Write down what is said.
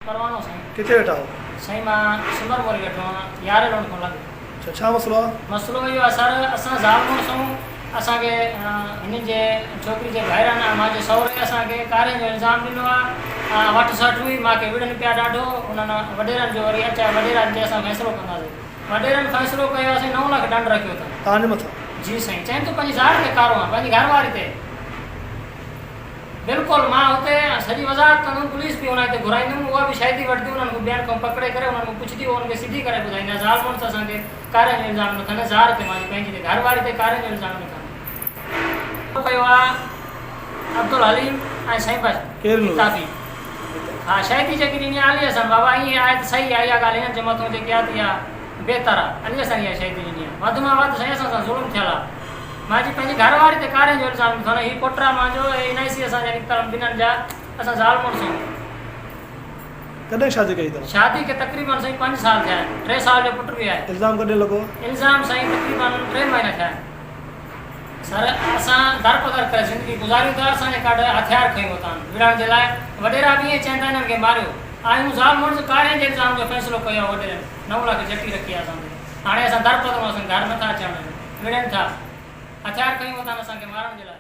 پروانو سائين. ڪٿي ويٺا آهو؟ سائين مان سمر موري ويٺو آهيان يارهين لوڻ کان لڳ. اڇا ڇا مسئلو آهي؟ مسئلو اهو آهي سر اسان زال مڙس آهيون اسان کي هنن جي ڇوڪري جي ڀائرن ۽ مانجي سهري اسان کي ڪارين جو الزام ڏنو آهي ۽ وٺ سٺ هئي مان کي وڙهن پيا ڏاڍو انهن وڏيرن جو وري اچ وڏيرا چي اسان فيصلو ڪنداسين وڏيرن فيصلو ڪيو آهي سائين نو لک ڏنڊ رکيو اٿن. توهان جي مٿان؟ جي سائين چين تون پنهنجي زال تي ڪارو آهين پنهنجي گهر واري تي. بلڪل مان اتي سڄي وضاحت ڪندم پوليس به انهن تي گهرائيندم اها به شاهدي وٺندي انهن کان ٻين کان پڪڙي ڪري انهن کان پڇندي اهو انهن کي سڌي ڪري ٻڌائيندا زال مڙس اسان کي ڪارين جو الزام نه ٿن زار تي مانجي پنهنجي تي گهر واري تي ڪارين جو الزام نه ٿن. ڪيو آ عبدالحليم ۽ سائين بخش ڪير نو پتافي ها شاهدي جيڪي ڏني آ علي حسن بابا ائين آهي ته صحيح آ اها ڳالهه هنن جي مٿو جيڪي آ ته اها بهتر آ علي حسن اها شاهدي ڏني آ وڌ مان وڌ سائين اسان سان ظلم ٿيل آ. مانجي پنهنجي گهر واري تي ڪارين جو الزام ڏنو هي پٽ آ مانجو هي اين آء سي اسان جا نڪتل آهن ٻنهن جا اسان زال مڙس آهيون. ڪڏهن شادي ڪئي اٿو؟ شادي کي تقريبن سائين پنج سال ٿيا آهن ٽي سال جو پٽ به آهي. الزام ڪڏهن لڳو؟ الزام سائين تقريبن ٽي مهينا ٿيا آهن. سر اسان در پدر ڪري زندگي گذاريون ٿا اسان جي ڪاڍ هٿيار کنيو اٿان وڙهڻ جي لاء وڏيرا به ائين چون ٿا انهن کي ماريو آهيون زال مڙس ڪارين جي الزام جو فيصلو ڪيو آهي وڏيرن نو لک جهٽي رکي آهي اسان تي هاڻي اسان در پدرون اسان گهر نٿا اچڻ ڏين. وڙهن ٿا. هٿيار کنيون اٿن اسان کي مارڻ جي لاء.